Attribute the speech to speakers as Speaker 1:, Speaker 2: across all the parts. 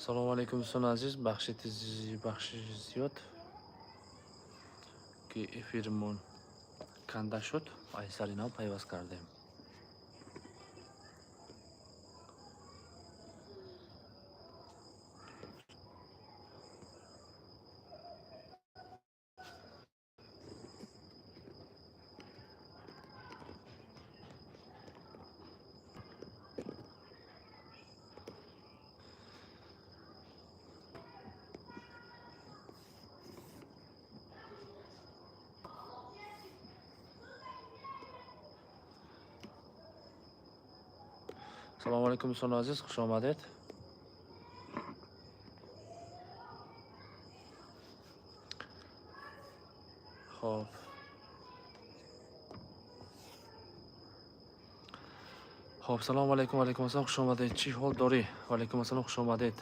Speaker 1: Салому алейкум, дӯстони азиз. Бахшиши зиёд, ки эфирмон канда шуд, ай сари нав пайваст кардем. Салому алейкум, дӯстони азиз, хуш омадед. Хоб, салому алейкум. Алейкум ассалом, хуш омадед. Чӣ ҳол дорӣ? Ваалейкум ассалом, хуш омадед.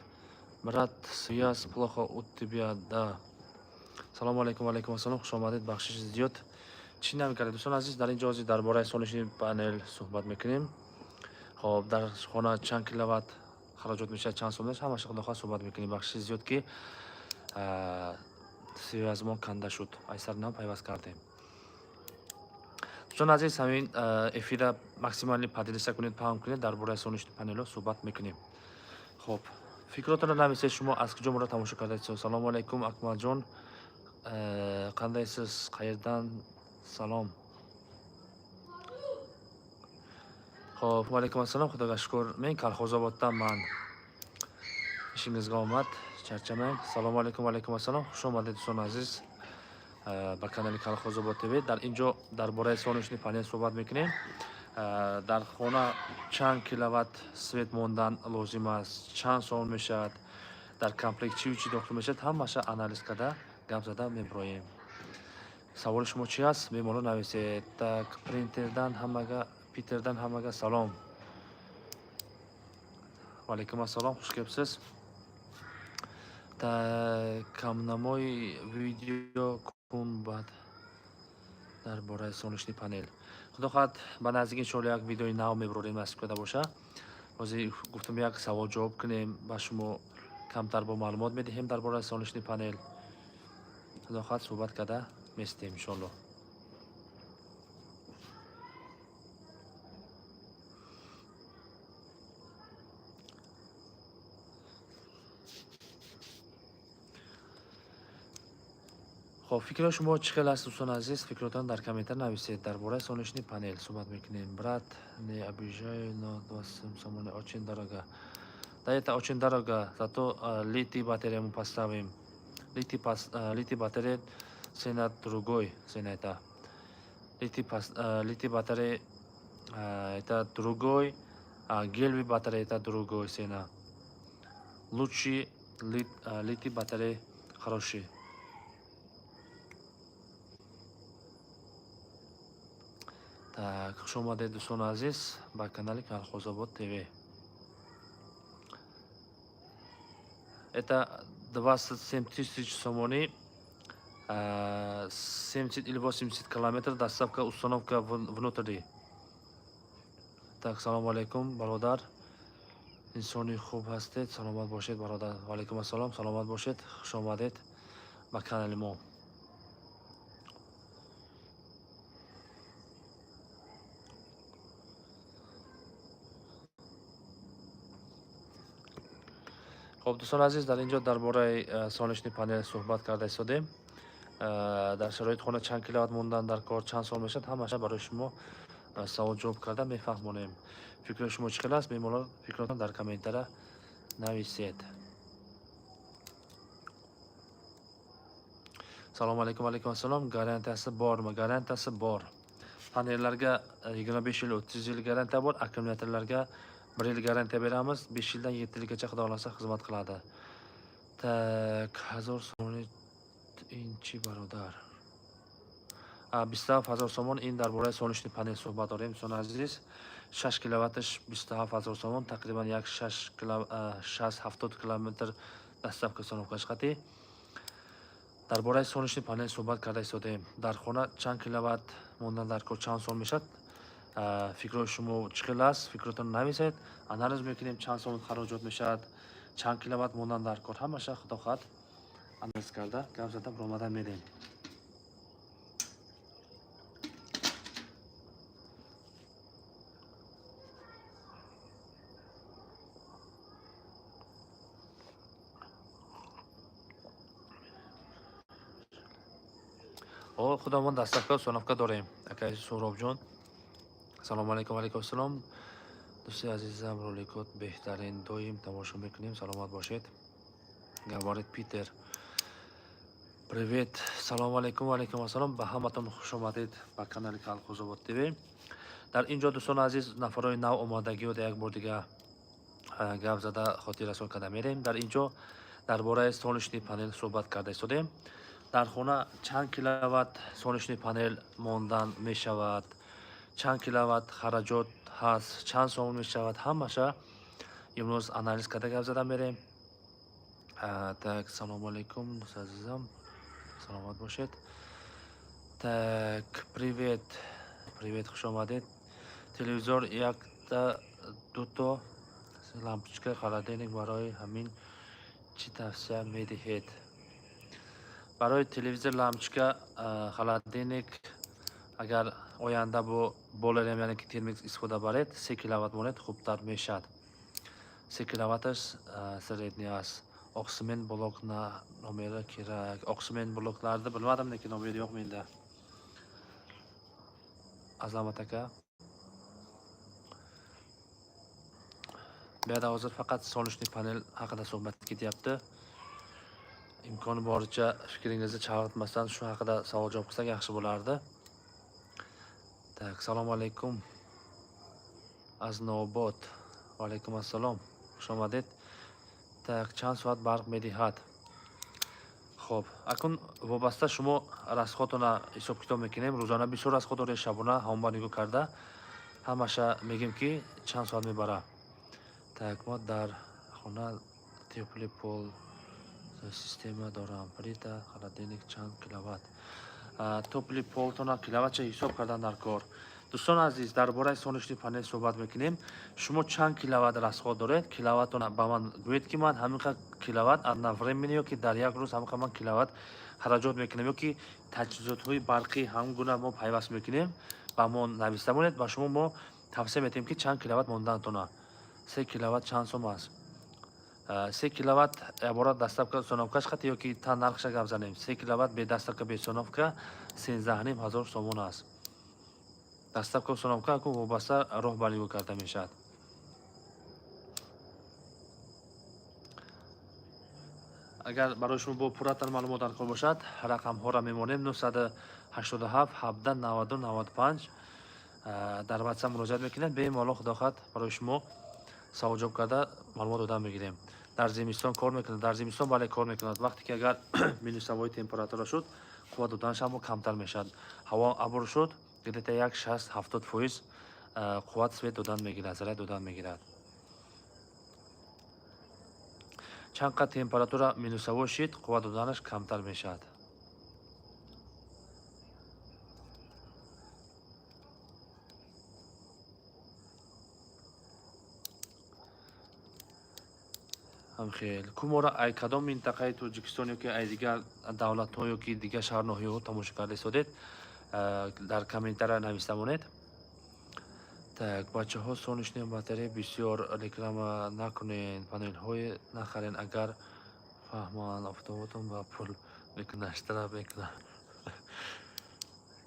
Speaker 1: Брат, связь плохо у тебя, да. Салому алейкум, алейкум ассалом, хуш омадед. Бахшиши зиёд, чӣ намекардед? Дӯстони азиз, дар ин ҷо ҳозир дар бораи солнечный панел суҳбат мекунем. Хоб, дар хона чанд киловатт хароҷот мешавад, чанд сом мешавад, ҳамаша, худо хоҳад, суҳбат мекунем. Бахшиши зиёд, ки связьмон канда шуд, ай сари нав пайваст кардем. Дӯстони азиз, ҳамин эфира максимально поделиться кунед, паҳн кунед. Дар бораи солнечный панелҳо суҳбат мекунем. Хоб, фикротонро нависед, шумо аз куҷо моро тамошо кардаед. Салому алейкум, Акмалҷон, қандайсиз, qayerdan? Салом. Хоб, ваалейкум ассалом, Худога шукр, мен Калхозободданман. Ишингизга омад, charchamang. Салому алейкум, ваалейкум ассалом, хуш омадед, дӯстони азиз, ба канали Калхозобод ТВ. Дар ин ҷо дар бораи солнечный панел суҳбат мекунем. Дар хона чанд киловатт свет мондан лозим аст, чанд сом мешавад, дар комплект чию чӣ дохил мешавад, ҳамаша анализ карда, гап зада мебироем. Саволи шумо чи аст, бемалол нависед. Так, принтердан ҳамага, Питердан ҳамага салом. Ваалейкум ассалом, хуш келибсиз. Камнамои видео кун баъд дар бораи солнечный панел. Худо хоҳад, ба наздик, иншоалло, як видеои нав мебурорем, насиб карда боша. Ҳозир гуфтам, як савол ҷавоб кунем, ба шумо камтар бо маълумот медиҳем дар бораи солнечный панел. Худо хоҳад, суҳбат карда местем, иншоалло. Хоб, фикрҳои шумо чӣ хел аст, дӯстони азиз? Фикротон дар комментар нависед. Дар бораи солнечный панел суҳбат мекунем. Брат, не обижай, но 27 сомони очень дорого. Да, это очень дорого, зато литий батарея мы поставим. Литий батарея цена другой, цена это. Литий батарея это другой, а гелевый батарея это другой цена. Лучший литий батарея хороший. Так, хуш омадед, дӯстони азиз, ба канали Калхозобод ТВ. Это 27 тысяч сомони, 70 или 80 километр доставка, установка внутри. Так, салому алейкум, бародар, инсони хуб ҳастед, саломат бошед, бародар. Ваалейкум ассалом, саломат бошед, хуш омадед ба канали мо. Хоб, дӯстони азиз, дар ин ҷо дар бораи солнечный панел суҳбат карда истодем. Дар шароити хона чанд киловатт мондан дар кор, чанд сом мешавад, ҳамаша барои шумо савол ҷавоб карда мефаҳмонем. Фикри шумо чӣ хел аст, бемалол фикротон дар комментара нависед. Салому алейкум, алейкум ассалом. Гарантияsi bormi? Гарантияsi bor. Panellarga 25 yil, 30 yil гарантия bor, akkumulyatorlarga 1 yil гарантия beramiz, 5 yildan 7 yilgacha, Xudo xohlasa, xizmat qiladi. Так, ҳазор сомони ин чӣ, бародар? 27 000 сомон. Ин дар бораи солнечный панел суҳбат дорем, дӯстони азиз. 6 киловатташ 27 000 сомон, тақрибан як 60-70 километр доставка, установкаш қатӣ. Дар бораи солнечный панел суҳбат карда истодем. Дар хона чанд киловатт мондан дар кор, чанд сом мешавад, фикрҳои шумо чӣ хел аст, фикротон нависед. Анализ мекунем, чанд сом хароҷот мешавад. Чанд киловатт мондан дар кор, ҳамаша худо хоҳад анализ карда, гап зада баромада мерем. О, худамон доставка, установка дорем, акаи Суҳробҷон. Салому алайкум. Алайкум ассалом, дӯсти азизам. Роликот беҳтарин, доим тамошо мекунем, саломат бошед. Говорит Питер, привет. Салому алайкум. Алайкум ассалом, ба ҳаматон хушомадед ба канали Калхозобод ТВ. Дар ин ҷо, дӯстони азиз, нафарои нав омадагиё як бор дига гап зада, хотиррасон карда мерем. Дар ин ҷо дар бораи солнечный панел суҳбат карда истодем. Дар хона чанд киловатт солнечный панел мондан мешавад, чанд киловатт хараҷот ҳаст, чанд сомон мешавад, ҳамаша имрӯз анализ карда, гап зада мерем. Так, салому алайкум, дӯст азизам, саломат бошед. Так, привет, привет, хуш омадед. Телевизор якта, дуто лампочка, холодильник, барои ҳамин чӣ тавсия медиҳед? Барои телевизор, лампочка, холодильник, агар оянда бо бойлер, яъне ки термик истифода баред, 3 киловатт монед, хубтар мешавад. 3 киловатташ средний аст. Оксимен блок на номери kerak. Оксимен bloklarni bilmadim, lekin nomeri yo'q menda. Azamat aka, bu yerda hozir faqat солнечный panel haqida suhbat ketyapti. Imkoni boricha fikringizni chalg'itmasdan shu haqida savol javob qilsak, yaxshi bo'lardi. Так, assalomu alaykum, Aznobod. Va alaykum assalom, xush omaded. Так, чанд соат барқ медиҳад? Хоб, акун вобаста шумо расходтона ҳисоб китоб мекунем. Рӯзона бисёр расход доред, шабона, ҳамон ба нигоҳ карда, ҳамаша мегем, ки чанд соат мебара. Так, мо дар хона тёплый пол система дорам, плита, холодильник, чанд киловатт? Тёплый полтона киловаттча ҳисоб кардан дар кор. Дӯстони азиз, дар бораи солнечный панел суҳбат мекунем. Шумо чанд киловатт расход доред, киловаттона ба ман гӯед, ки ман ҳамин қадр киловатт одновременно ё ки дар як рӯз ҳамин қадр ман киловатт хараҷот мекунам, ё ки таҷҳизотҳои барқӣ ҳамин гуна мо пайваст мекунем, ба мо нависта монед, ба шумо мо тавсия медиҳем, ки чанд киловатт мондаантона. 3 киловатт чанд сом аст? 3 киловатт ябора доставка, установкаш қати ё ки та нархша гап занем? 3 киловатт бе доставка, бе установка 13 500 сомон аст. Доставка, установка ку вобаста роҳ ба нигоҳ карда мешавад. Агар барои шумо бо пурратар маълумот даркор бошад, рақамҳоро мемонем: 987 17 92 95. Дар WhatsApp муроҷиат мекунед, бемалол, худо хоҳад, барои шумо саволҷавоб карда, маълумот дода мегирем. Дар зимистон кор мекунад? Дар зимистон, бале, кор мекунад. Вақте ки агар минусовой температура шуд, қувват доданаш ҳамо камтар мешавад. Ҳаво абр шуд, где-то як 60-70% қувват свет додан мегирад, заряд додан мегирад. Чанд қад температура минусовой шид, қувват доданаш камтар мешавад. Ҳамхел кумора ай кадом минтақаи Тоҷикистон ё ки ай дигар давлатҳо ё ки дигар шаҳр, ноҳияҳо тамошо карда истодед, дар комментария нависта монед. Так, бачаҳо, солнечная батарея бисёр реклама накунен, панелҳое нахарен, агар фаҳманд, офтоботон ба пул мекунад, штраф мекунад.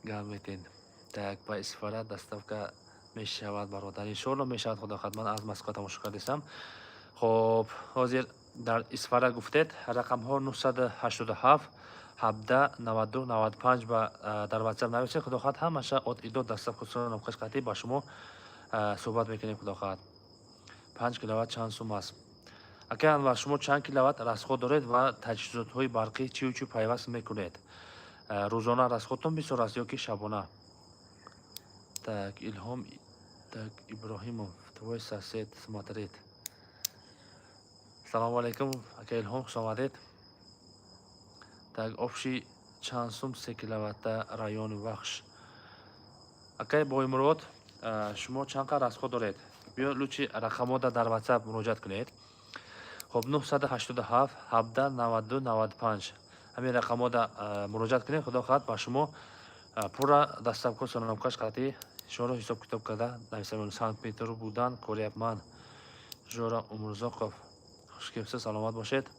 Speaker 1: Гап метен. Так, ба Исфара доставка мешавад, бародар? Иншоалло, мешавад, худо хоҳад. Ман аз Москва тамошо кардастам. Хоб, ҳозир дар Исфара гуфтед, рақамҳо 987 17 92 95, ба дар WhatsApp нависед. Худо хоҳад, ҳамаша от и до, доставка, установкаш қатъӣ ба шумо суҳбат мекунем, худо хоҳад. 5 киловатт чанд сум аст? Акай Анвар, шумо чанд киловатт расход доред ва таҷҳизотҳои барқӣ чию чӣ пайваст мекунед? Рӯзона расходтон бисёр аст ё ки шабона? Так, Илҳом, так, Иброҳимов, твой сосед смотрит. Салому алайкум, ака Илҳом, хуш омадед. Так, общий чанд сум 3 киловатта, райони Вахш? Акай Боймурод, шумо чанд қадр расход доред? Биё, лучше рақамода дар WhatsApp муроҷиат кунед. Хоб, 987 17 92 95, ҳамин рақамҳода муроҷиат кунед. Худо хоҳад, ба шумо пурра доставка, установкаш қатъи шуморо ҳисоб китоб карда нависам. Санкт Петербургдан коряпман. Жора Умурзоқов, хушкелибсиз, саломат бошед.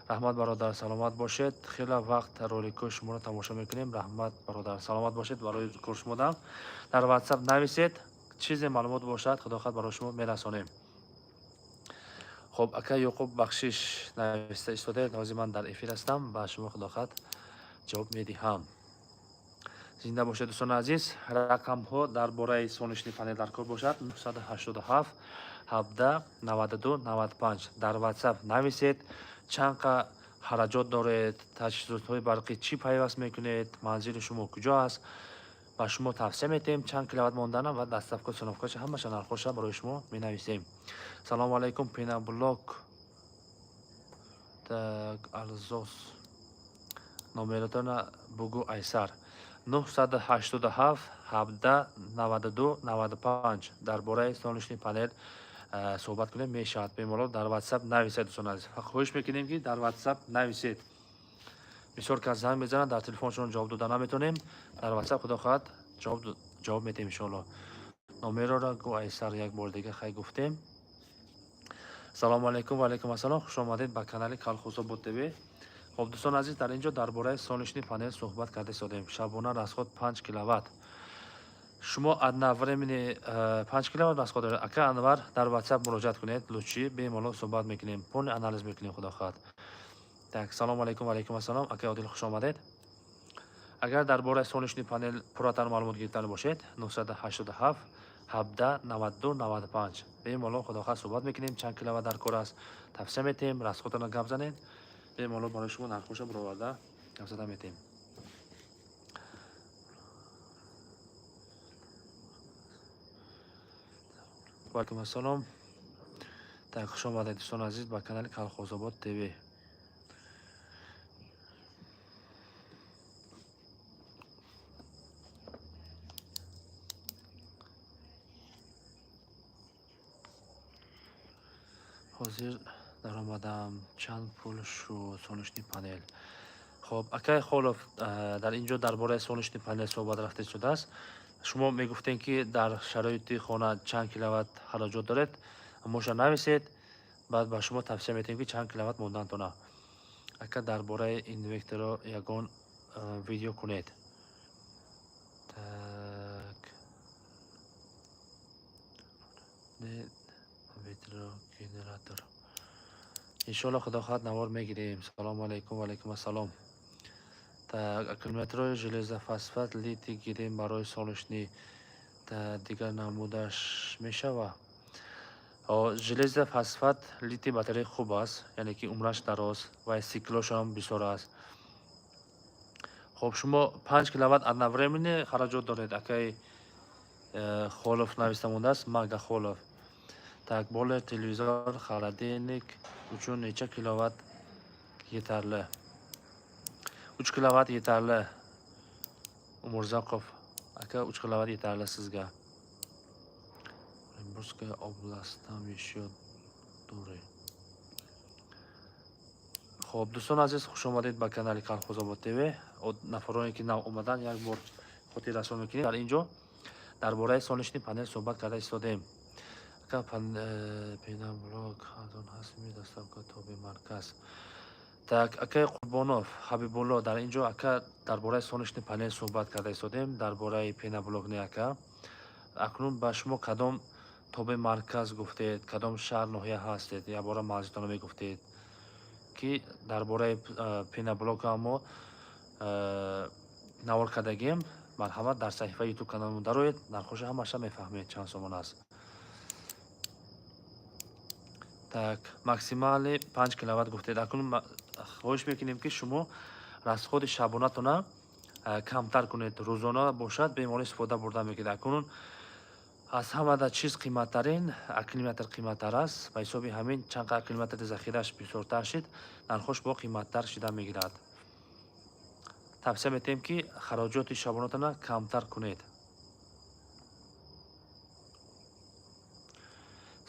Speaker 1: Раҳмат, бародар, саломат бошед. Хеле вақт роликҳои шуморо тамошо мекунем. Раҳмат, бародар, саломат бошед. Барои кор шумодам дар WhatsApp нависед, чизе маълумот бошад, худо хоҳад, барои шумо мерасонем. Хоб, ака Ёқуб, бахшиш, нависта истодаед. Ҳозир ман дар эфир ҳастам, ба шумо, худо хоҳад, ҷавоб медиҳам. Зинда бошед, дӯстони азиз. Рақамҳо дар бораи солнечный панел дар кор бошад: 987 17 92 95. Дар WhatsApp нависед, чанд қа хараҷот доред, таҷҳизотҳои барқӣ чӣ пайваст мекунед, манзили шумо куҷо аст. Ба шумо тавсия метиҳем чанд киловатт монданам ва доставка, установкаша, ҳамаша нархоша барои шумо менависем. Салому алайкум. Пеноблок так арзон, номератона бугӯ. Айсар, 987 17 92 95. Дар бораи солнечный панел суҳбат кунем, мешавад бемалол. Дар WhatsApp нависед, дӯстони азиз. Хоҳиш мекунем, ки дар WhatsApp нависед. Бисёр кас занг мезанад, дар телефоншон ҷавоб дода наметонем. Дар WhatsApp, худо хоҳад, ҷавоб медиҳем, иншоалло. Номерора гӯ, айсар, як бор дига. Хай, гуфтем. Салому алайкум. Ва алайкум ассалом, хуш омадед ба канали Калхозобод ТВ. Хоб, дӯстони азиз, дар ин ҷо дар бораи солнечный панел суҳбат карда истодем. Шабона расход 5 киловатт, шумо одновременно 5 киловатт расход доред. Ака Анвар, дар WhatsApp муроҷиат кунед лучше, бемалол суҳбат мекунем, полный анализ мекунем, худо хоҳад. Так, салому алайкум. Ва алайкум ассалом, ака Одил, хуш омадед. Агар дар бораи солнечный панел пурратар маълумот гирифтан бошед, 987 17 92 95, бемалол, худо хоҳад, суҳбат мекунем. Чанд киловатт дар кор аст, тавсия метиҳем, расходтона гап занед, бемалол барои шумо нархоша бароварда гап зада метиҳем. Ваалайкум ассалом. Так, хуш омадед, дӯстони азиз, ба канали Калхозобод ТВ. Ҳозир даромадам, чанд пул шуд солнечный панел? Хоб, акай Холов, дар ин ҷо дар бораи солнечный панел суҳбат рафта истодааст. Шумо мегуфтем, ки дар шароити хона чанд киловатт хароҷот доред, моша нависед, баъд ба шумо тавсия метиҳем, ки чанд киловатт мондантона. Ака, дар бораи инверторо ягон видео кунед. Так, ветрогенератор, иншоалло, худо хоҳад, навор мегирем. Салому алайкум. Ва алайкум ассалом. Так, аккумуляторҳои железофосфат литий гирем барои солнечный, дигар намудаш мешава? Железофосфат литий батарея хуб аст, яъне ки умраш дароз ва циклошам бисёр аст. Хоб, шумо 5 киловатт одновременно хараҷот доред, акай Холов нависта мондааст, Мага Холов. Так, бойлер, телевизор, холодильник uchun necha киловатт yetarli? 3 киловатт yetarli, Umurzoqov aka, 3 киловатт yetarli sizga. Оренбургская область, там еще дуры. Хоб, дӯстони азиз, хуш омадед ба канали Калхозобод ТВ. Нафароне ки нав омадан, як бор хотиррасон мекунем: дар ин ҷо дар бораи солнечный панел суҳбат карда истодем. Ака, пеноблок арзон ҳастми, доставка тобеи марказ? Так, акаи Қурбонов Ҳабибулло, дар ин ҷо, ака, дар бораи солнечный панел суҳбат карда истодем, дар бораи пеноблок не, ака. Акнун ба шумо кадом тобеи марказ гуфтед, кадом шаҳр, ноҳия ҳастед, якбора манзилтонро мегуфтед, ки дар бораи пеноблока мо навор кардагем. Марҳамат, дар саҳифаи ютуб каналмон дароед, нархоша ҳамаша мефаҳмед, чанд сомон аст. Так, максимальный 5 киловатт гуфтед. Акнун хоҳиш мекунем, ки шумо расходи шабонатона камтар кунед. Рӯзона бошад, бемалол истифода бурда мекунед. Акнун аз ҳамада чиз қиматтарин аккумулятор қиматтар аст. Ба ҳисоби ҳамин, чанд қа аккумулятори захирааш бисёртар шид, нархош бо қиматтар шида мегирад. Тавсия метиҳем, ки хароҷоти шабонатона камтар кунед.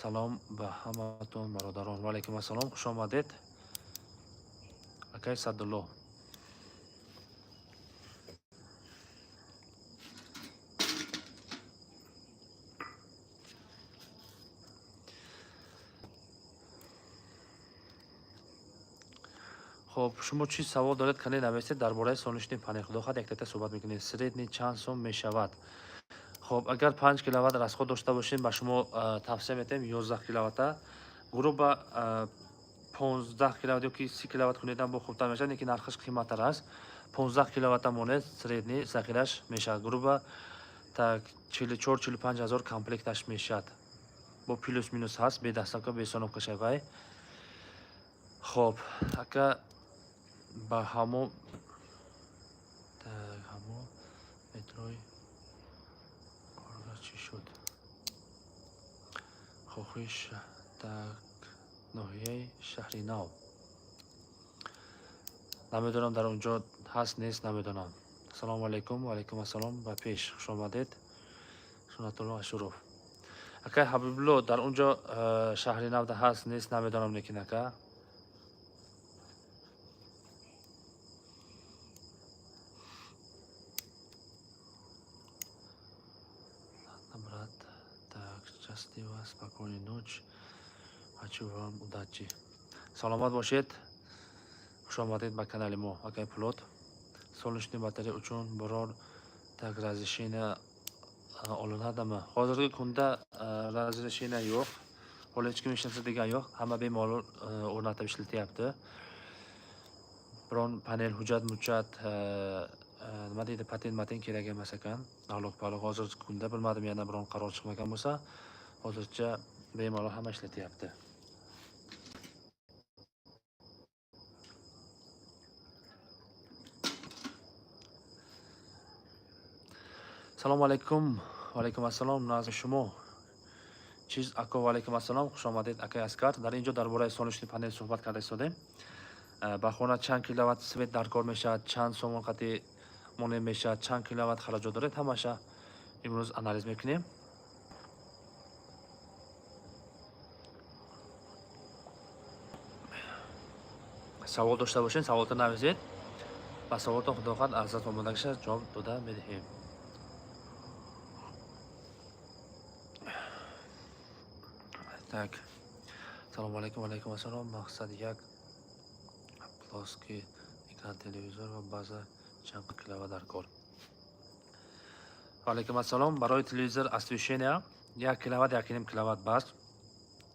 Speaker 1: Салом ба ҳаматон бародарон. Ва алайкум ассалом, хуш омадед. Акай Садулло. Хоб, шумо чӣ савол доред, кане нависед дар бораи солнечный панел. Худо хоҳад, яктата суҳбат мекунем. Средний чанд сом мешавад? Хоб, агар 5 киловатт расход дошта бошем, ба шумо тавсия метаҳем 11 киловатта. Грубо 15 киловатт ёки 30 киловатт кунедам бо хубтар мешавад, лекин нархаш қиматтар аст. 15 киловатта монед, средний захираш мешавад. Грубо так 44-45 ҳазор комплекташ мешавад. Бо плюс минус ҳаст, бе доставка, бе установка шавай. Хоб, ака ба ҳамо так ҳамо метрои коргар чӣ шуд? Хохиш так ноҳияи шаҳри нав. Намедонам дар он ҷо ҳаст нест, намедонам. Ассалому алайкум, ва алайкум ассалом, ба пеш хуш омадед. Сунатулло Ашуров. Акай Ҳабибулло, дар он ҷо шаҳри навда ҳаст нест, намедонам, лекин ака. Брат, так, счастливо, спокойной ночи. Хочу вам удачи. Саломат бошед. Хуш омадед ба канали мо, акай Пулот. Солнечный батарея uchun biror так разрешение olinadimi? Hozirgi kunda разрешение yo'q. Hali hech kim hech narsa degan yo'q. Hamma bemalol o'rnatib ishlatyapti. Biron panel hujjat mujjat nima deydi, patent matent kerak emas ekan. Налог palog hozirgi kunda bilmadim, yana biron qaror chiqmagan bo'lsa, hozircha bemalol hamma ishlatyapti. Салому алайкум, ва алайкум ассалом, назми шумо. Чиз ако, ва алайкум ассалом, хуш омадед акай Аскар. Дар ин ҷо дар бораи солнечный панел суҳбат карда истодем. Ба хона чанд киловатт свет даркор мешавад, чанд сомон қати монеъ мешавад, чанд киловатт хароҷот доред, ҳамаша имрӯз анализ мекунем. Савол дошта бошед, саволто нависед. Ба саволтон худо хоҳад аз даст омодагиша ҷавоб дода медиҳем. Так. Салому алайкум, ва алайкум ассалом. Мақсад як плоский экран телевизор ва баъза чанд киловатт даркор. Ва алайкум ассалом. Барои телевизор освещение 1 киловатт, 1,5 киловатт бас.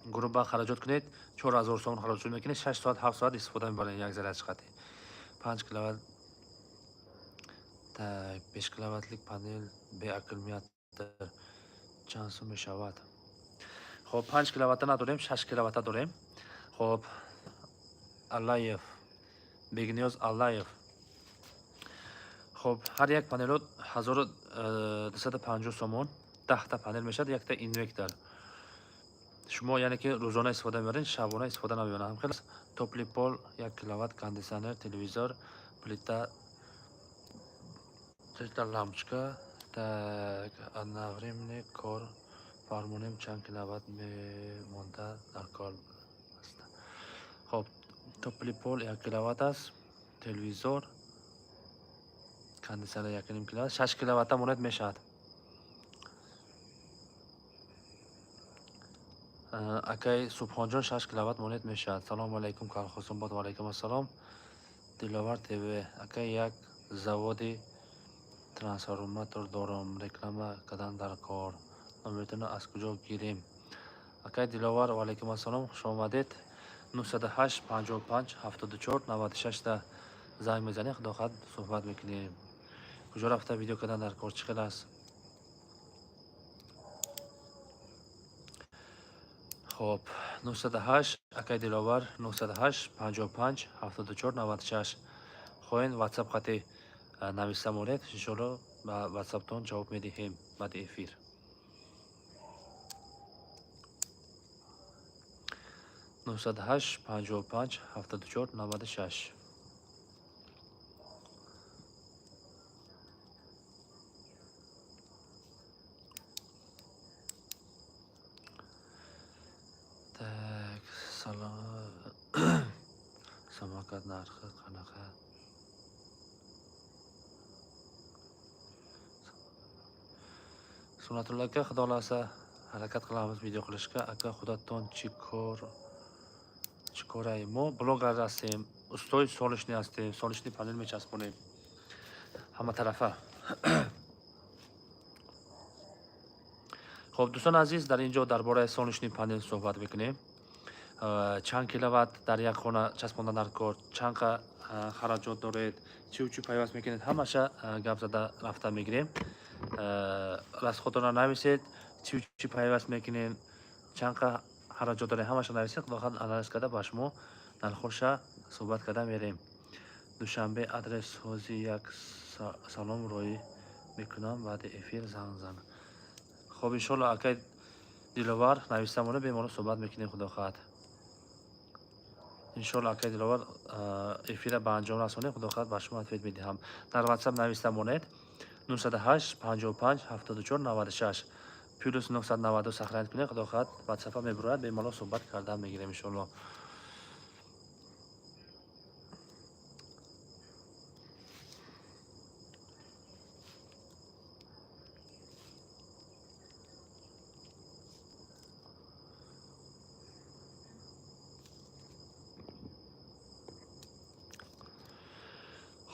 Speaker 1: Грубо хароҷот кунед, 4000 сомон хароҷот мекунед, 6 соат, 7 соат истифода мебаред як заряд чиқати. 5 киловатт так 5 киловаттлик панел бе аккумулятор чанд сум мешавад? Хоб, 5 киловатта надорем, 6 киловатта дорем. Хоб, Аллаев, Бегниёз Аллаев. Хоб, ҳар як панелот 1250 сомон, 10 та панел мешавад, якта инвертор. Шумо яъне ки рӯзона истифода мебаред, шабона истифода намебаред. Ҳам хел тёплый пол, 1 киловатт, кондитсионер, телевизор, плита, трета лампочка, так одновременно кор фармонем чанд киловатт мемонда дар кор аст. Хоб, тёплый пол 1 киловатт аст, телевизор, кондитсионер 1,5 киловатт, 6 киловатта монед мешавад. Акай Субҳонҷон, 6 киловатт монед мешавад. Салому алайкум, Калхосонбод, ва алайкум ассалом. Диловар ТВ, акай як заводи трансформатор дорам, реклама кардан дар кор. Номертонро аз куҷо гирем? Акай Диловар, ва алайкум ассалом, хуш омадед. 908 55 74 96 та занг мезанем, худо хоҳад суҳбат мекунем. Куҷо рафта видео кардан дар кор, чӣ хел аст? Хоб, 908 акай Диловар, 908 55 74 96. Хоҳед WhatsApp қати нависта монед, иншоалло ба WhatsApp-тон ҷавоб медиҳем баъди эфир. 908 55 74 96. Salom. Samokat narxi qanaqa? Sunatullo aka, xudo xohlasa, harakat qilamiz video qilishga. Aka, худатон чӣ кор, чӣ кораи? Мо блогер ҳастем, устои солнечный ҳастем, солнечный панел мечаспонем ҳама тарафа. Хоб, дӯстони азиз, дар ин ҷо дар бораи солнечный панел суҳбат мекунем. Чанд киловатт дар як хона часпонда дар кор, чанд хараҷот доред, чиву чӣ пайваст мекунед, ҳамаша гап зада рафта мегирем. Расходона нависед, чиву чӣ пайваст мекунед, чанд хараҷот доред, ҳамаша нависед. Худохоҳад, анализ карда, ба шумо нархоша суҳбат карда мерем. Душанбе адрес ҳози як салом роӣ мекунам, баъди эфир занг зан. Хоб, иншолло, акай Диловар, нависта монед, бемалол суҳбат мекунем, худо хоҳад. Иншолло, акай Диловар, эфира ба анҷом расонем, худо хоҳад, ба шумо ответ медиҳам. Дар WhatsApp нависта монед: 908 55 74 96, плюс 990 сохранить кунед. Худо хоҳад, WhatsApp мебурояд, бемалол суҳбат карда мегирем, иншолло.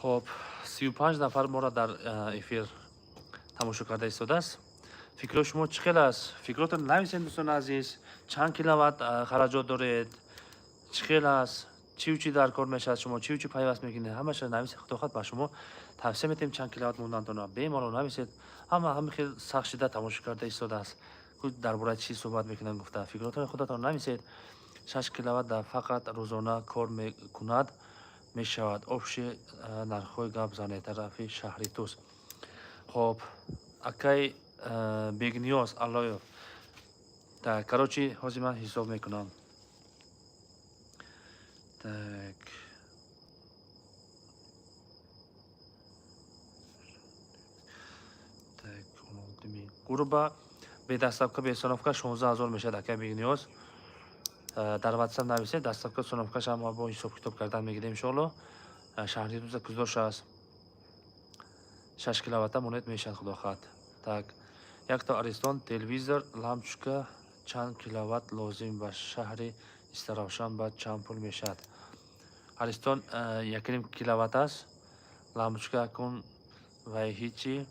Speaker 1: Хоб, 35 нафар моро дар эфир тамошо карда истодааст. Фикрҳои шумо чӣ хел аст? Фикротон нависед, дӯстони азиз. Чанд киловатт хараҷот доред, чӣ хел аст, чиву чӣ дар кор мешавад, шумо чиву чӣ пайваст мекунед, ҳамаша нависед. Худо хоҳад, ба шумо тавсия метиҳем чанд киловатт мондантона. Бемалол нависед. Ҳама ҳами хел сахт шида тамошо карда истодааст, дар бораи чӣ суҳбат мекунанд гуфта. Фикротони худатон нависед. 6 киловатт дар фақат рӯзона кор мекунад мешавад. Общий нархҳои гап занед, тарафи шаҳри Тус. Хоб, акай Бегниёз Аллоев, так, короче, ҳозир ман ҳисоб мекунам. Так, так, грубо, бе доставка, бе установка 16 000 мешавад, акай Бегниёз. Дар WhatsApp нависед, доставка, установкаш ҳама бо ҳисоб китоб кардан мегирем, иншоалло. Шаҳри Туза куздош аст, 6 киловатта монед мешавад, худо хоҳад. Так, якто Аристон телевизор, лампочка чанд киловатт лозим, ба шаҳри Истаравшан ба чанд пул мешавад? Аристон 1,5 киловатт аст, лампочка акун вай ҳичи,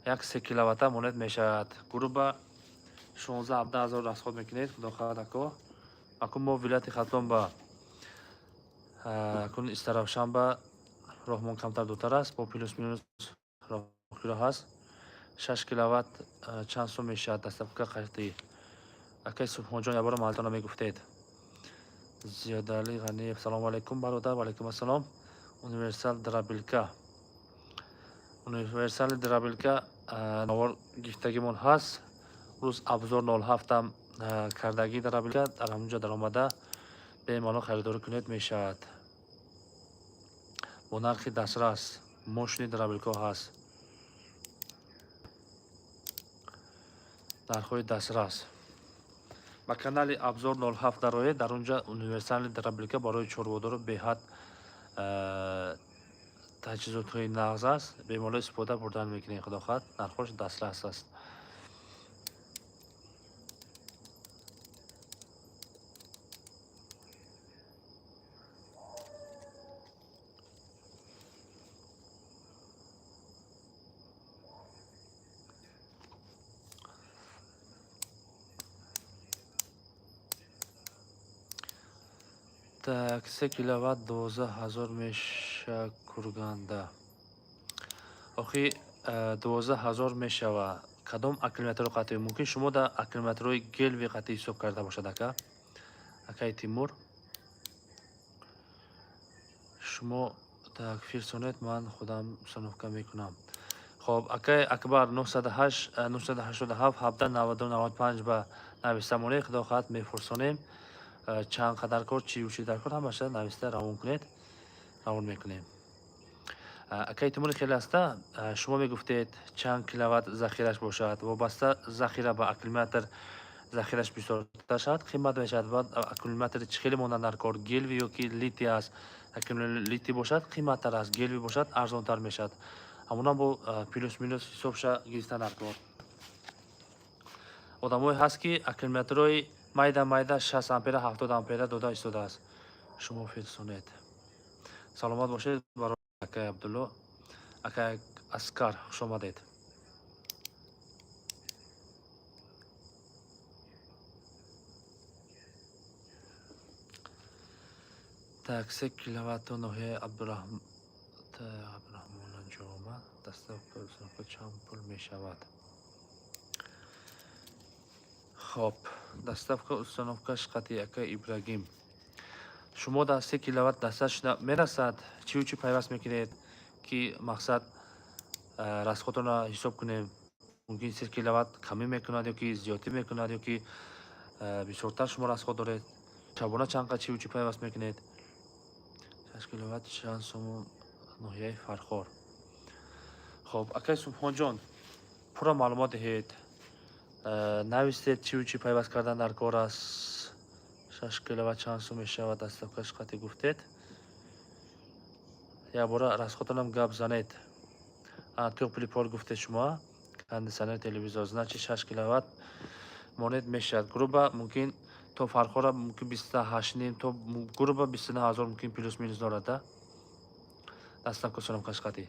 Speaker 1: як 3 киловатта монед мешавад. Грубо 16-17 ҳазор расход мекунед, худо хоҳад, ако. Акун мо вилояти Хатлон ба, акун Истаравшан ба роҳмон камтар дуртар аст, бо плюс минус роҳкиро ҳаст. 6 киловатт чанд сум мешавад доставка қайтӣ? Акай Субҳонҷон, якбора маҳалтона мегуфтед. Зиёдалӣ Ғаниев, салому алайкум, бародар. Ваалайкум ассалом. Универсал дробилка, универсали дробилка навор гифтагимон ҳаст. Рӯз Абзор 07-ам кардагӣ дробилка, дар ҳамонҷо даромада бемалол харидорӣ кунед мешавад бо нархи дастрас. Мощный дробилкаҳо ҳаст, нархҳои дастрас. Ба канали Абзор 07 дароед, дар он ҷа универсальный дробилка барои чорводоро беҳад таҷҳизотҳои нағз аст, бемалол истифода бурдан мекунед, худо хоҳад, нархҳош дастрас аст. Так, 3 киловатт 12 000 меша курганда. Охи, 12 000 мешава. Кадом аккумуляторро қатъӣ? Мумкин шумо да аккумуляторҳои гелви қатъӣ ҳисоб карда бошад, ака. Акаи Тимур. Шумо так фирсонед, ман худам установка мекунам. Хоб, акаи Акбар, 908 987 17 92 95 ба нависта монед, худо хоҳад, мепурсонем. Чанд қадар кор, чӣ чӣ дар кор, ҳамаша нависта равон кунед, равон мекунем. Акаи Тимури, хеле аста, шумо мегуфтед, чанд киловатт захираш бошад, вобаста захира ба аккумулятор. Захираш бисёртар шавад, қимат мешавад. Баъд аккумулятори чӣ хеле монанд дар кор, гелевый ё ки литий аст. Аккумулятори литий бошад, қиматтар аст, гелевый бошад, арзонтар мешавад. Ҳамонам бо плюс минус ҳисобша гирифтан дар кор. Одамое ҳаст, ки аккумуляторҳои майда майда 60 ампера, 70 ампера дода истодааст. Шумо фирсонед. Саломат бошед, барои акай Абдулло, акай Аскар, хуш омадед. Так, 3 киловатт то ноҳияи Абдурахмона ҷома доставка чанд пул мешавад? Хоб, доставка, установкаш қати, ака Ибрагим. Шумо дар 3 киловатт дасташ мерасад, чиву чӣ пайваст мекунед, ки мақсад расходро ҳисоб кунем. Мумкин 3 киловатт камӣ мекунад ё ки зиёдтӣ мекунад, ё ки бисёртар шумо расход доред. Шабона чанд қад чиву чӣ пайваст мекунед? 6 киловатт чанд сомон, ноҳияи Фархор? Хоб, акай Субҳонҷон, пурра маълумот диҳед, нависед, чиву чӣ пайваст кардан дар кор аст. 6 киловатт чанд сум мешавад, доставкаш қати гуфтед. Якбора расходонам гап занед. Тёплый пол гуфтед шумо, кондиционер, телевизор, значит, 6 киловатт монед мешавад. Грубо мумкин то Фархора мумкин 28,5 то грубо 29 ҳазор мумкин плюс минус дорад да. Доставка, установкаш қати.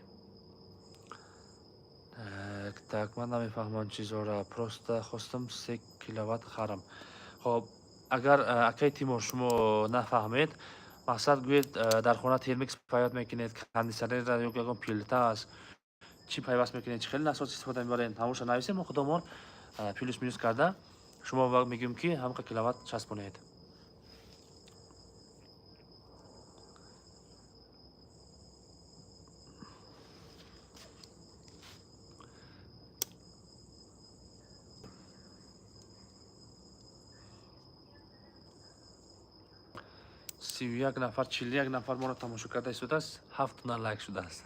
Speaker 1: Так, так, ман намефаҳмам чизора, просто хостам 3 киловатт харам. Хоб, агар акай Тимур, шумо нафаҳмед, мақсад гӯед, дар хона термикс пайваст мекунед, кондиционерра ё ягон плита аст, чӣ пайваст мекунед, чӣ хеле насос истифода мебаред, ҳамоша нависем, мо худомон плюс минус карда шумо мегӯем, ки ҳамқа киловатт часпонед. 31 нафар, 41 нафар моро тамошо карда истодааст, ҳафт дона лайк шудааст.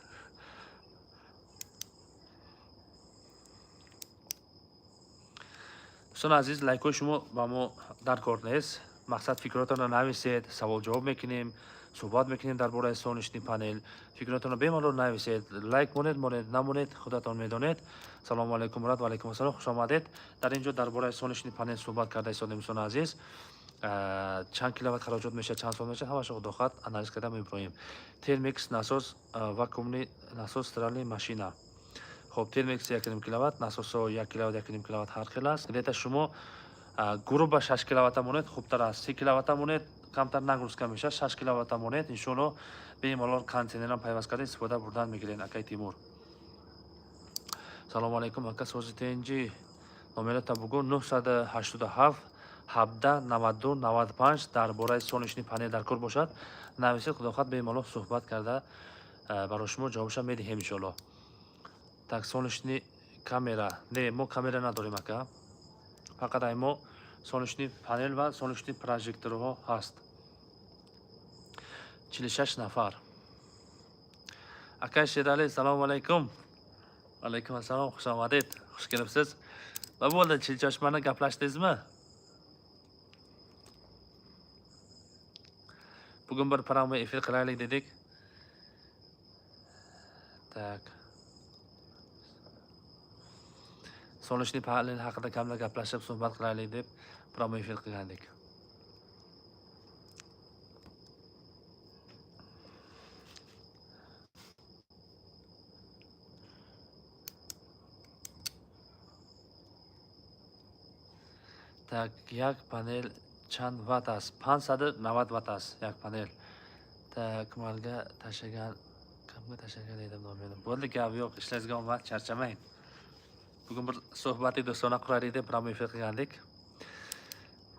Speaker 1: Дӯстони азиз, лайкҳои шумо ба мо дар кор нест. Мақсад, фикротонро нависед, савол ҷавоб мекунем, суҳбат мекунем дар бораи солнечный панел. Фикротонро бемалол нависед, лайк монед, монед, намонед, худатон медонед. Салому алайкум, Мурад. Ва алайкум ассалом, хуш омадед. Дар ин ҷо дар бораи солнечный панел суҳбат карда истодем, дӯстони азиз. Чанд киловатт хароҷот мешавад, чанд сол мешавад, ҳамаашо худохоҳад анализ карда мебироем. Термикс насос, вакуумный насос, стиральный машина. Хоб, термикс 1,5 киловатт, насосо 1 киловатт, 1,5 киловатт ҳар хел аст. Где-то шумо грубо 6 киловатта монед, хубтар аст. 3 киловатта монед, камтар нагрузка мешавад. 6 киловатта монед, иншоалло, бемалол кондиционерам пайваст карда истифода бурдан мегиред, акай Тимур. Салому алайкум, ака, сози тенҷи номерата бугӯ. 987 17 92 95. Дар бораи солнечный панел дар кор бошад, нависед, худохоҳад, бемалол суҳбат карда барои шумо ҷавобша медиҳем, иншоалло. Так, солнечный камера не, мо камера надорем, ака. Фақат ай мо солнечный панел ва солнечный прожекторҳо ҳаст. 46 нафар. Акай Шерали, салому алайкум. Алайкум ассалом, хуш омадед, хуш kelibsiz. Va bo'ldi, Chilchoshmani gaplashdingizmi? Bugun bir прямой эфир qilaylik dedik. Так, солнечный панел haqida kamda gaplashib, suhbat qilaylik deb прямой эфир qilgandik. Так, як панел чанд ватт аст? 590 ватт аст як панел. Так, малга tashlagan, kimga tashlagan edim nomerini. Bo'ldi, gap yo'q, ishlaringizga omad, charchamang. Bugun bir suhbati do'stona quraylik deb прямой эфир qilgandik.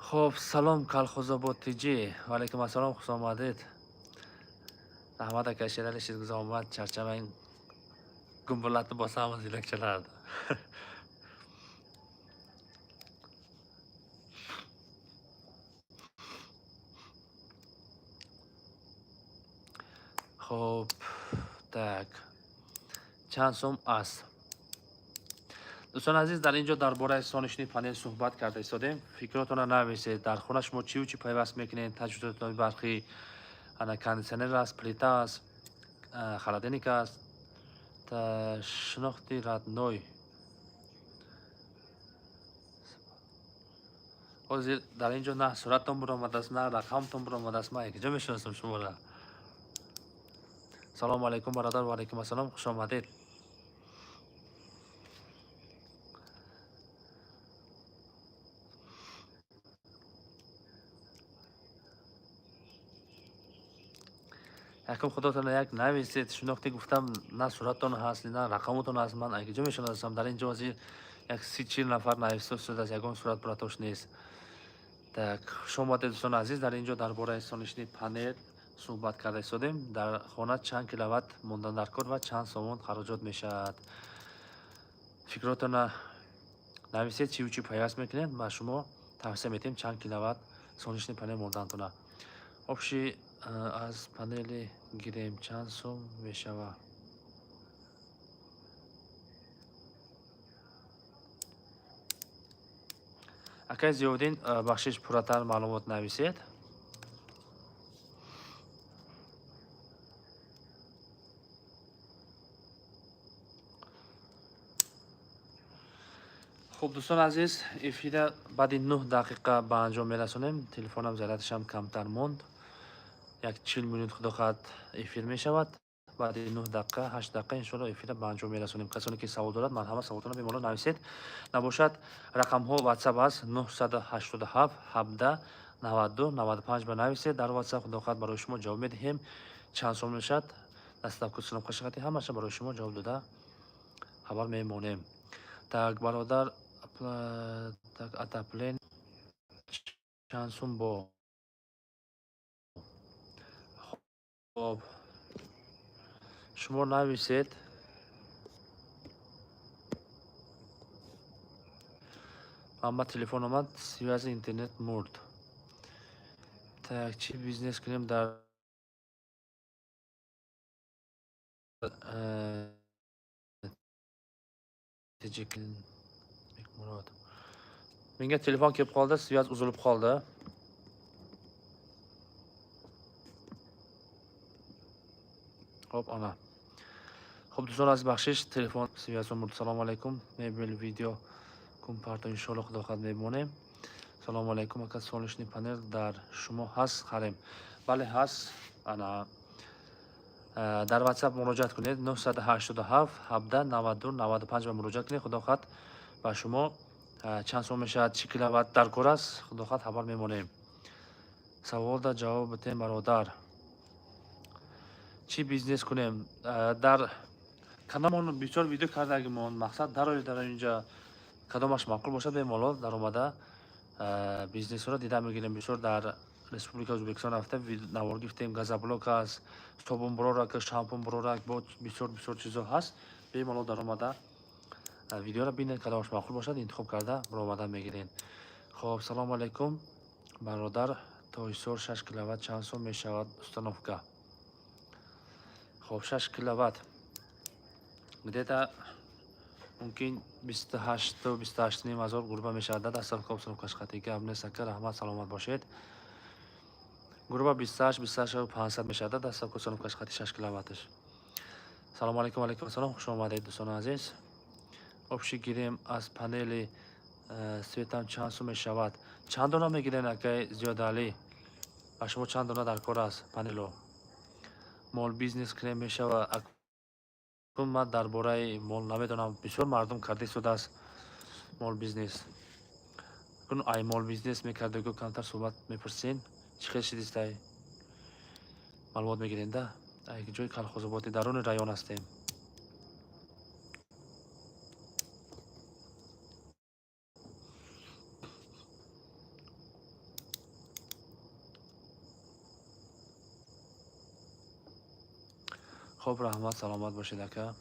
Speaker 1: Xo'p, salom, Kolxozobod TJ. Va alaykum assalom, xush omadid. Rahmat, aka Sherali, ishingizga omad, charchamang. Gumburlatib bosamiz yo'lakchalarni. Xo'p, так. Чанд сом аст? Дӯстони азиз, дар ин ҷо дар бораи солнечный панел суҳбат карда истодем. Фикротонро нависед. Дар хона шумо чиву чӣ пайваст мекунед? Таҷҳизоти барқӣ, ана кондитсионер аст, плита аст, холодильник аст. Шинохти родной. Ҳозир дар ин ҷо на сураттон буромадааст, на рақамтон буромадааст. Ман якҷо мешиносам шуморо. Салому алайкум, бародар. Ва алайкум ассалом, хуш омадед. Якум худотона як нависед. Шинохте гуфтам, на сураттон ҳаст, на рақамотон ҳаст. Ман якҷо мешиносам. Дар ин ҷо ҳозир як 30-40 нафар нависта шудааст, ягон сурат буратош нест. Так, хуш омадед, дӯстони азиз. Дар ин ҷо дар бораи солнечный панел суҳбат карда истодем. Дар хона чанд киловатт мондан дар кор ва чанд сомон хароҷот мешавад. Фикротона нависед, чиву чӣ пайваст мекунед, ба шумо тавсия медиҳем чанд киловатт солнечный панел мондантона. Общий аз панели гирем чанд сум мешавад? Акай Зиёвиддин, бахшиш, пурратар маълумот нависед. Хуб, дӯстони азиз, эфира баъди 9 дақиқа ба анҷом мерасонем. Телефонам зарядашам камтар монд. Як 40 минут, худо хоҳад, эфир мешавад. Баъди 9 дақиқа, 8 дақиқа иншоалло эфира ба анҷом мерасонем. Касоне ки савол дорад, марҳамат, саволтонро бемалол нависед. Набошад, рақамҳо WhatsApp аст 987 17 92 95 ба нависед дар WhatsApp, худо хоҳад, барои шумо ҷавоб медиҳем. Чанд сом мешавад, доставка установка шақати ҳамаша барои шумо ҷавоб дода хабар мемонем. Так, бародар, так, отопление чанд сум бо? Хоб, шумо нависед. Ама телефон омад, связи интернет мурд. Так, чӣ бизнес кунем дар Bekmurod. Menga telefon kelib qoldi, связь uzilib qoldi. Xo'p, ana. Xo'p, do'stlar aziz, бахшиш, телефон связь мурд. Салому алайкум. Мебел видео кун парто, иншоалло, худо хоҳад, мемонем. Салому алайкум, ака, солнечный панел дар шумо ҳаст, харем? Бале, ҳаст. Ана дар WhatsApp муроҷиат кунед 987 17 92 95 ба муроҷиат кунед. Худо хоҳад, ба шумо чанд сом мешавад, чӣ киловатт дар кор аст, худо хоҳад, хабар мемонем. Саволда ҷавоб бидем, бародар. Чӣ бизнес кунем? Дар каналмон бисёр видео кардагимон, мақсад дарои дар инҷа кадомаш маъқул бошад, бемалол даромада бизнесҳоро дида мегирем. Бисёр дар Республика Ӯзбекистон рафта навор гирифтем. Газоблок аст, собун бурорак, шампун бурорак, бо бисёр бисёр чизо ҳаст. Бемалол даромада видеоро бинед, кадомаш маъқул бошад, интихоб карда баромада мегиред. Хоб, салому алайкум, бародар, то Ҳисор 6 киловатт чанд сом мешавад установка? Хоб, 6 киловатт где-то мумкин 28 28,5 ҳазор грубо мешавад. Да, доставка установкаш қати гап нест, ака, раҳмат, саломат бошед. Грубо 28 28 500 мешавад, да, доставка установкаш қати 6 киловатташ. Салому алайкум, алайкум ассалом, хуш омадед, дӯстони азиз. Общий гирем аз панели светам чанд сум мешавад? Чанд дона мегирен, акай Зиёдалӣ? Ба шумо чанд дона дар кор аст панело? Мол бизнес кунем мешава? Акун ман дар бораи мол намедонам, бисёр мардум карда истодааст мол бизнес. Акун ай мол бизнес мекардагӣ камтар суҳбат мепурсен, чӣ хел шидистай, маълумот мегирем, да. Ай ҷои Калхозободи даруни район ҳастем. Хуб, раҳмат, саломат бошед, ака.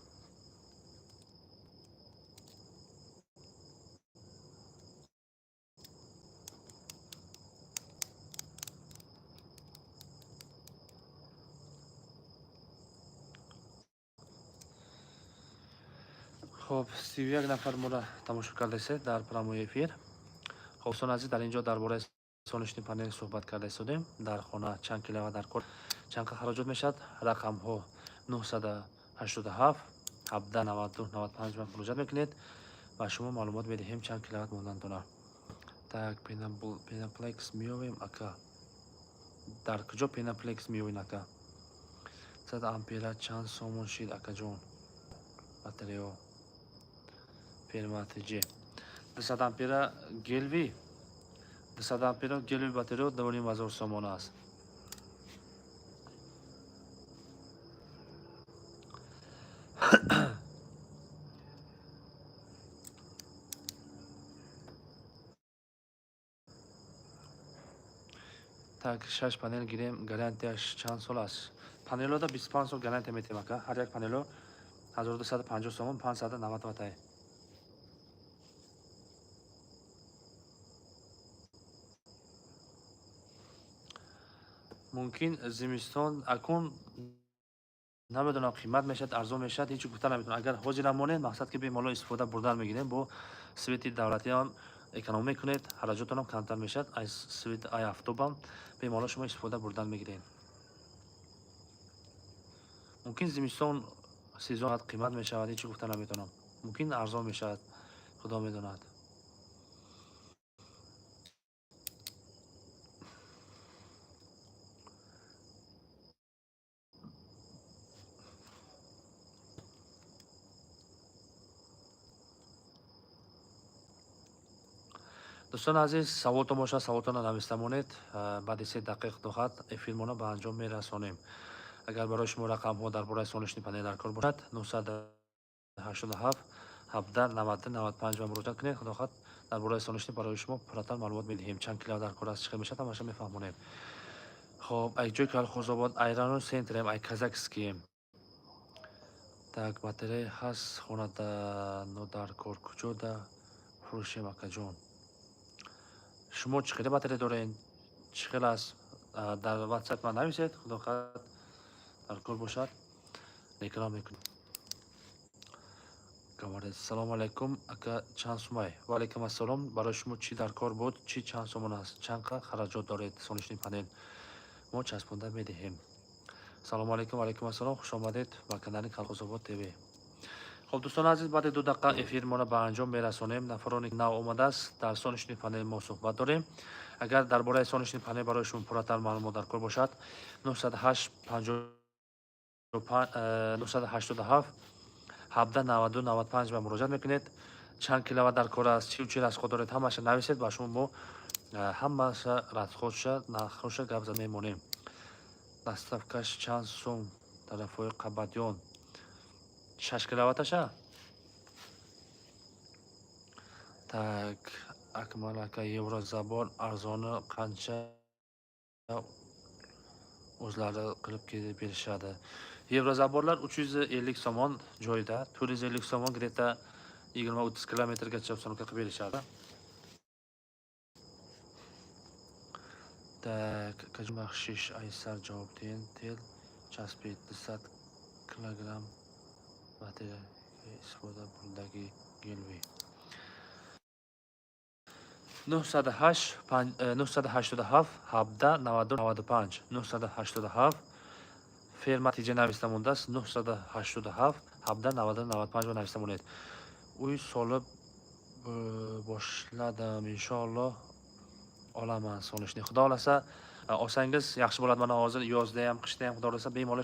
Speaker 1: Хоб, 31 нафар моро тамошо кардасед дар прямой эфир. Хоб, дӯстони азиз, дар ин ҷо дар бораи солнечный панел суҳбат карда истодем. Дар хона чанд киловатт дар кор, чанд хароҷот мешавад. Рақамҳо 987 17 92 95 ба муроҷиат мекунед ва шумо маълумот медиҳем, чанд киловатт мондан дона. Так, пеноплекс меёвем, ака? Дар куҷо пеноплекс меёвем, ака? 100 ампера чанд сомон шид, акаҷон? Батарео фирма ТЖ 200 ампера гелви, 200 ампера гелви батарео 2500 сомон аст. Так, шаш панел гирем, гарантияш чанд сол аст? Панелода 25 сол гарантия метиҳем, ака. Ҳар як панело 1250 сомон, 590 ваттай. Мумкин зимистон, акун намедонам, қимат мешавад, арзон мешавад, ҳеҷ гуфта наметавонам. Агар ҳозир монед, мақсад ки бемалол истифода бурдан мегирем, бо свети давлатиам эконом мекунед, хараҷотонам камтар мешавад. Аз свет ай афтобам бемалол шумо истифода бурдан мегиред. Мумкин зимистон сезон қимат мешавад, ҳеҷ гуфта наметавонам. Мумкин арзон мешавад, худо медонад. Дӯстони азиз, саволтон бошад, саволтонро нависта монед. Баъди 3 дақиқ дохат эфирмонро ба анҷом мерасонем. Агар барои шумо рақамҳо дар бораи солнечный панел дар кор бошад, 987 17 90 95 ба муроҷиат кунед. Худохоҳад, дар бораи солнечный барои шумо пурратар маълумот медиҳем. Чанд кило дар кор аст, чӣ хел мешавад, ҳамаша мефаҳмонем. Хоб, ай ҷои Калхозобод, ай райони центрем, ай Казакскием. Так, батарея ҳаст хонада, но дар кор куҷода фурӯшем, акаҷон? Шумо чӣ хеле батарея доред, чӣ хел аст, дар ватсап ман нависед. Худохоҳад, дар кор бошад, реклама мекунем. Салому алайкум, ака, чанд сумай? Ва алайкум ассалом. Барои шумо чӣ дар кор буд, чӣ чанд сомон аст, чанд хараҷот доред? Солнечный панел мо часпонда медиҳем. Салому алайкум. Алайкум ассалом, хуш омадед ба канали Калхозобод ТВ. Хоб, дӯстони азиз, баъди 2 дақиқа эфирмонро ба анҷом мерасонем. Нафароне нав омадааст, дар солнечный панел мо суҳбат дорем. Агар дар бораи солнечный панел барои шумо пурратар маълумот дар кор бошад, 908 987 17 92 95 ба муроҷиат мекунед. Чанд киловатт дар кор аст, чӣ чӣ расход доред, ҳамаша нависед, ба шумо мо ҳамаша расходша, нархоша гап зада мемонем. Доставкаш чанд сум тарафҳои Қабадён? 6 киловатташа. Так, Акмал ака, еврозабор арзони qancha, o'zlari qilib kelib berishadi? Еврозаборlar 350 somon joyida, 450 somon, где-то 20-30 kilometrgacha установка qilib berishadi. Так, бахшиш, айсар javob deyin, tel chaspid 200 kilogramm батарея istifoda buldagi gelvi. 908 987 17 92 95, 987 ферма тиҷа нависта мондааст. 987 17 92 95 нависта монед. Uy solib boshladim, inshaalloh olaman солнечный. Xudo xohlasa, olsangiz yaxshi bo'ladi. Mana hozir yozda ham, qishda ham, xudo xohlasa, bemalol.